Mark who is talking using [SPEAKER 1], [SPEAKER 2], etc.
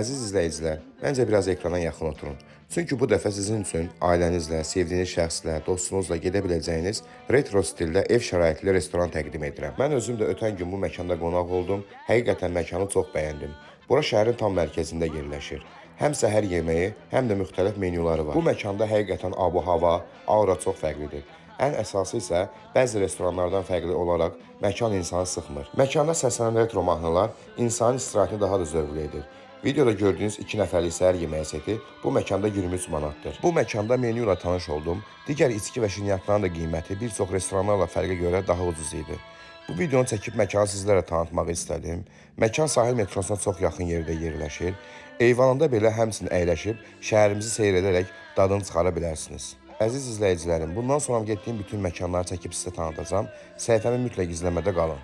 [SPEAKER 1] Əziz izləyicilər, məncə biraz ekrana yaxın oturun. Çünki bu dəfə sizin üçün ailənizlə, sevdiyiniz şəxslə, dostunuzla gedə biləcəyiniz retro stildə ev şəraitli restoran təqdim edirəm. Mən özüm də ötən gün bu məkanda qonaq oldum. Həqiqətən məkanı çox bəyəndim. Bura şəhərin tam mərkəzində yerləşir. Həm səhər yeməyi, həm də müxtəlif menyuları var. Bu məkanda həqiqətən abu-hava, aura çox fərqlidir. Ən əsası isə bəzi restoranlardan fərqli olaraq məkan insanı sıxmır. Məkanda səslənən retro mahnılar insanın istirahətini daha da zövqlü edir. Videoda gördüyünüz 2 nəfərlik səhər yeməyi seti bu məkanda 23 manatdır. Bu məkanda menyu ilə tanış oldum. Digər içki və şirniyyatların da qiyməti bir çox restoranlarla fərqə görə daha ucuz idi. Bu videonu çəkib məkanı sizlərə tanıtmaq istədim. Məkan sahil metrosuna çox yaxın yerdə yerləşir. Eyvanında belə həmçinin əyləşib şəhərimizi seyr edərək dadını çıxara bilərsiniz. Əziz izləyicilərim, bundan sonra getdiyim bütün məkanları çəkib sizə tanıdacağam. Səhifəmi mütləq izləmədə qalın.